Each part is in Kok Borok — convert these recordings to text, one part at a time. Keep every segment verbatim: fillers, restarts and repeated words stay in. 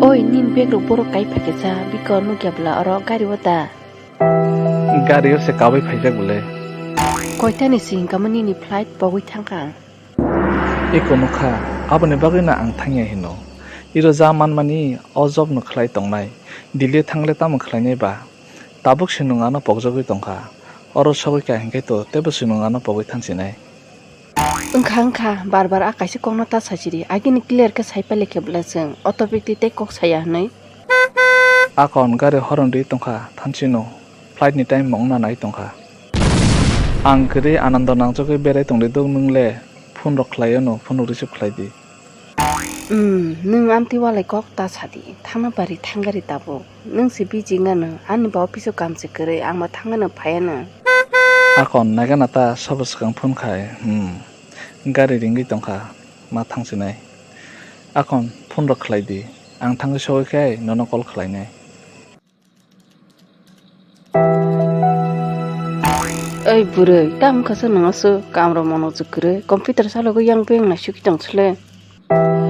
Oi, nini bag rok borok kai phaikha cha, bikor nukya bwla oro gari o da? Gari o se kabai phaijak bwle. Koitani se hinka mo nini flight pogwi thangkha ang? Eko nukha, aboni bagwi no ang thangya hino. Iro ja manmani o job no khlai tongnai. Delhi thangle tamo khlainai ba? Tabuk se nwng ano pokjagwi tongkha. Oro sogwi kha hinkhe to teibo se nwng ano pogwi thansinai. Wngkha, wngkha, bar bar a kaisa kokno ta sachiri. Agini clear khe sai pailai khe bwla chwng. O topic twi tei kok saya hwnwi. Akon gari horn ri tongkha, thansino. Flight ni time wngna nai tongkha. Ang kwrwi anando nangjagwi berai tongdi dok, nwng le phone rok khlai ano, phone rok receive khlai di. Hmm, nwng amtwi walai kok ta sadi, thangna bari thangari tabuk. Nwng se busy wngano, ani ba office o kam se kwrwi, ang ba thangano phaiano. Akon naigana ta sabo swkang phone khai, hmm. Gari ringwi tongkha, ma thangsinai. Akon phone rok khlai di, ang thangwi sogwi khai nono call khlainai. Oi bwrwi, tamo kasa nang aswk kamro mono chwk kwrwi, computer salogwi yang beng naisugwi tong sle.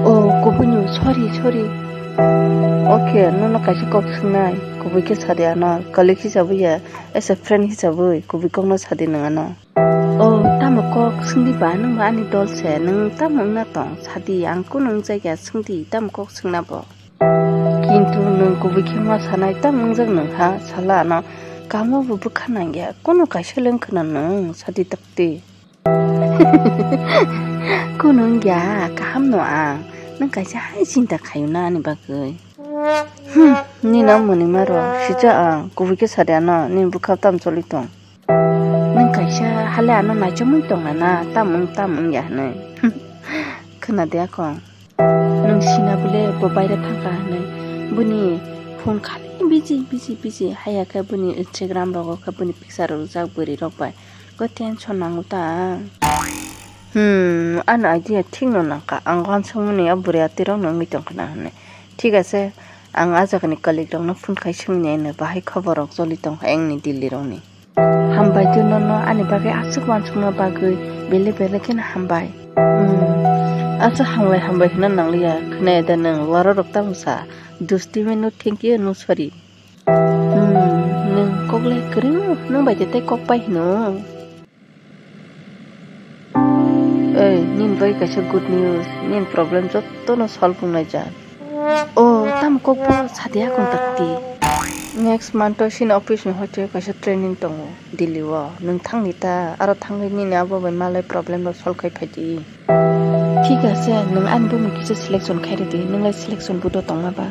O, kubuino, sorry, sorry. Okay, nono kaisa kok swngnai, kubui khe sadi ano, colleague hisabwi ya, as a friend hisabwi, kubui kokno sadi nang ano. O, tamo kok swngdi ba, nwng ba ani dol se, nwng tamo wngna tong, sadi, ang kunu wngjakya, swngdi, tamo kok swngna bo. Kintu nwng kubui khe ma sanai tamo wngjak nwng ha, sala ano kamo bo bwkha nangya, kunu kaisa le wngkhwna nwng sadi takti. Kunu wngya, kaham no ang, nwng kaisa hai chinta khayo na ani bagwi. Hmm, nini no mwnwi maro, sija ang, kubui khe sadi ano, nini bwkha tamo choli tong. Nwng kaisa hale ano naichomwi tongna na, tamo wng, tamo wngya hwnwi. Khwna de akong. Nwng sina bole bo baire thangkha hwnwi. Boni phone khali busy, busy, busy. Haiya khe boni Instagram rogo khe boni picture rwjak bwrwi rok bai. Khe tension nango ta. Hmm, ani idea thik no nangkha. Ang wansukmani a bwrwi atwi rok no wngwi tongkha na hwnwi. Thik ase, ang a jagani colleague rok no phone khai swngni bahai khobor rok choli tongkha engni Delhi rokni. Hambai twi nono ani bagwi aswk wansukna bagwi, belai belai kheno hambai. Hmm, aswk hambai hambai hwnna nangliya, khwnaya da nwng, laro rok tamo sa, dusti menu thank you no sorry. Hmm, nwng kok le kwrwng, nwng bai tei kok pai hino. Ei, nini bagwi kaisa good news, nini problem jotono solve wngnai jak. O, tamo kok bo sadi akung takti. Next month o chini office ni hoite kaisa training tongo Delhi o. Nwng thangdi ta, aro thangwi nini abo bai malai problem rok solve khai phaidi. Thik ase, nwng ani bumung kisa selection khai rwdi, nwng lai selection board o tongma ba?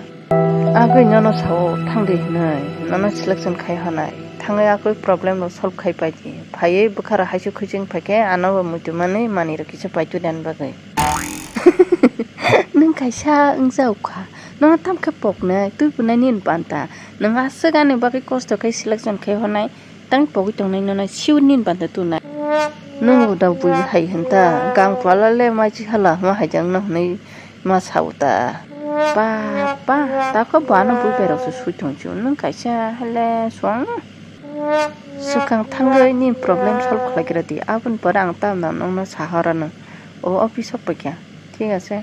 Agwi nono sao, thangdi hwnwi, nono selection khai honai. Thangwi agwi problem rok solve khai paidi. Phaiwi bwkhara haisu khuising phaikhe ano bo muitu manwi manwi rok kisa paitu dan bagwi. Nwng kaisa wngjaukha. Nono tamkhe poknai, twi pwnai nini banta. Nwng aswk ani bagwi kosto khai selection khai honai. Tang pogwi tongnai nono siu nini banta tunai. Nwng uda bui hai hwnta, gang pala le machi hala hwnma haijak no hwnwi ma sao ta. Pa, pa, tako bo ano bui berok se sui tong chu. Nwng kaisa hale suang. Swkang thangwi nini problem solve khlai gra di. Aboni pore ang tamno nwngno sahorano. O office o paikha. Thik ase.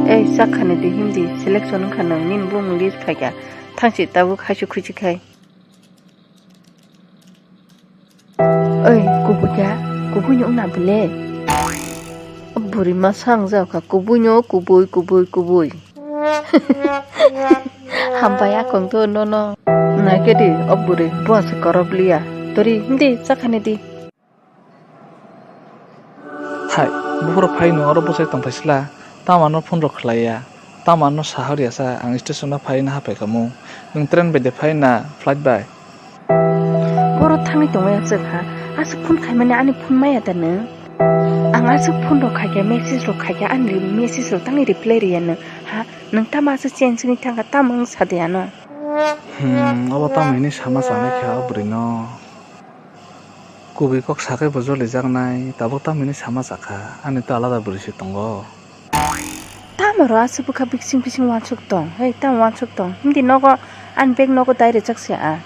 Ei, chakhani di himdi, selection wngkha nwng, nini bumung list phaikha. Thangsi tabuk haisu khuisi khai. Oi, kubui kha, kubui no wngna bwle? O bwrwi masa wngjakkha, kubui no, kubui, kubui, kubui. Hambai akong to nono. Naikhe di, o bwrwi, bo se korop liya. Tori, himdi, chakhani di. Hai, buphuru phai nwng oro bwsai tongphai sla, tamo ano phone rok khlai ya, tamo ano sahor ya sa, ang station o phai na haphai kamo, nwng train bai de phai na flight bai? Boro thangwi tongo ya chwng ha, aswk phone khaimani ani phone maya da nwng? Ang aswk phone rok khaikha, message rok khaikha, ani message rok tangwi reply rwya nwng ha, nwng tamo aswk change wngwi thangkha, tamo wng sa de ano? Hmm, obo tamo hini sama chanai kha o bwrwi no? Kubui kok sakhai bo jolijaknai, tabuk tamoni sama sakha, ani to alada bwrwi se tongo. Tamo ro aswk bwkha bising bising uansuk tong, hei tamo uansuk tong, himdi nogo ani bag nogo dai rwjak se a.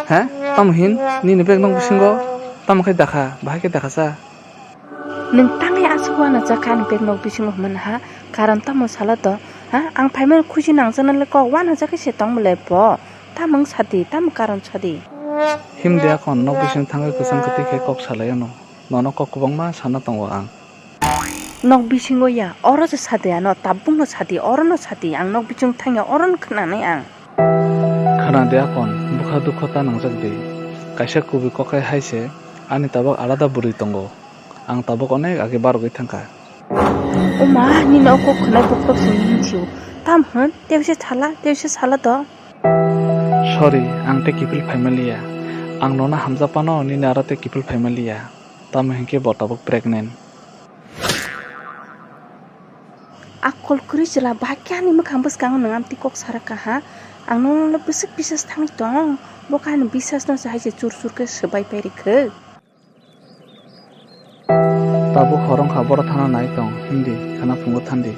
He? Tamo hin? Nini bag nog bisingo? Tamo khai dakha? Bahai khe dakha sa? Nwng tangwi a Uana chakha ani bag nok bisingo hwnmani ha, karon tamo sala to, ha? Ang phaimani khusi nangjaknai le kok uana chakhe se tong bole bo. Tamo wng sadi, tamo karon sadi. Himdi akon nok bising thangwi kwchang kwtwi khe kok salai ano. Nono kok kwbangma sana tongo ang. Nok bisingo ya, oro se sadi ano, tabukno sadi, orono sadi, ang nok bising thangya, orono khwnanai ang. Khwnadi akon, bwkha dukho ta nangjak di. Kaisa kubui kokai hai se, ani tabuk alada bwrwi tongo. Ang tabuk onek age barogwi thangkha. O ma, nini o kok khwnai bokhorok simi hinsio. Tam hwn, tebse sala, tebse sala to. Sorry, ang tei kiphil phaimaliya. Ang nono hamjak phano nini aro tei kiphil phaimaliya. Tamo hinkhe bo tabuk pregnant. Akol kwrwi chwla, bahai khe ani mwkhang bwskango nwng amtwi kok sara kaha. Ang nono bwswk bisas thangwi tong. Bo khe ani bisasno se hai se chur chur khe swbai pai rikha. Tabuk horong kha, boro thana nai tong, himdi, khana phungo thandi.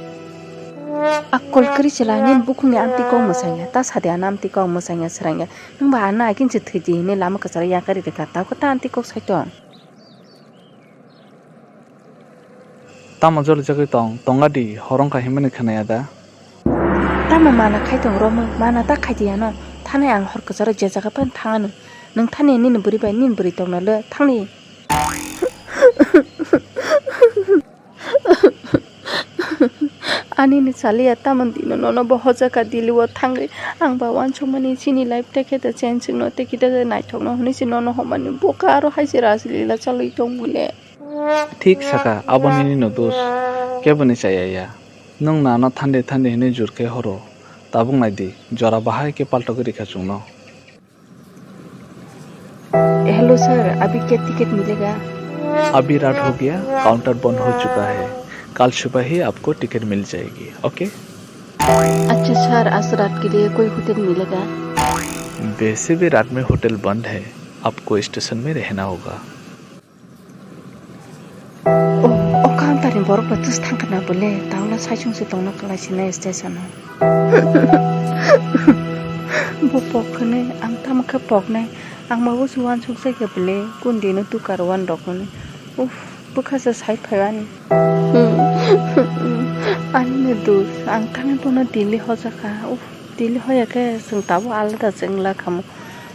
Akol kwrwi chwla, nini bukhukni amtwi kok mwsangya, ta sadi ano amtwi kok mwsangya, swrangya. Nwng ba ano akin se thwidi hinwi lama kwcharo yakarwi rwkha, tabuk ta amtwi kok sai tong. Tamo jolijagwi tong, tongadi, horong kha himani khwnaya da? Tamo mana khai tong romwi, mana ta khai di ano. Thani ang hor kwcharo je jaga phano thangani. Nwng thani nini bwrwi bai nini bwrwi tongna le thangni. Ani ni chaliya tamon dino nono bo hojaka Delhi o thangwi ang ba wansukmani chini life tei khe da change no tei khe da naithok no hwnwi se nono homani boka aro hai se rajlila chalwi tong bole. Thik saka, abo nini no dos, kebo ni chaya ya. Nwng nano thande thande hinwi jur khe horo, tabuk nai di, jora bahai khe paltogwi rikha chwngno. Hello sir, abhi kya ticket milega? अभी रात हो गया, काउंटर बंद हो चुका है। कल सुबह ही आपको टिकट मिल जाएगी, ओके? अच्छा सर, आज रात के लिए कोई होटल मिलेगा? वैसे भी रात में होटल बंद है, आपको स्टेशन में रहना होगा। O, o counter ni borok bai tus thang kana bole, taula saichung se tongna kwlai sinai station o. Bo pok hwnwi ang tamo khe poknai, ang ma usu wansuk se khe bole, kun dino tukar wan rok hwnwi. Uff, bwkha se sai phai ani. Ani ni dus, ang thani bono Delhi hojakha. Uff, Delhi hoya khe chwng tabuk alada se wngla khamu.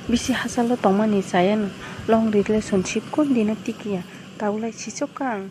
Bisi hachalo tongmani chayano long relationship kun dino tikiya. Tabulai sichok kang.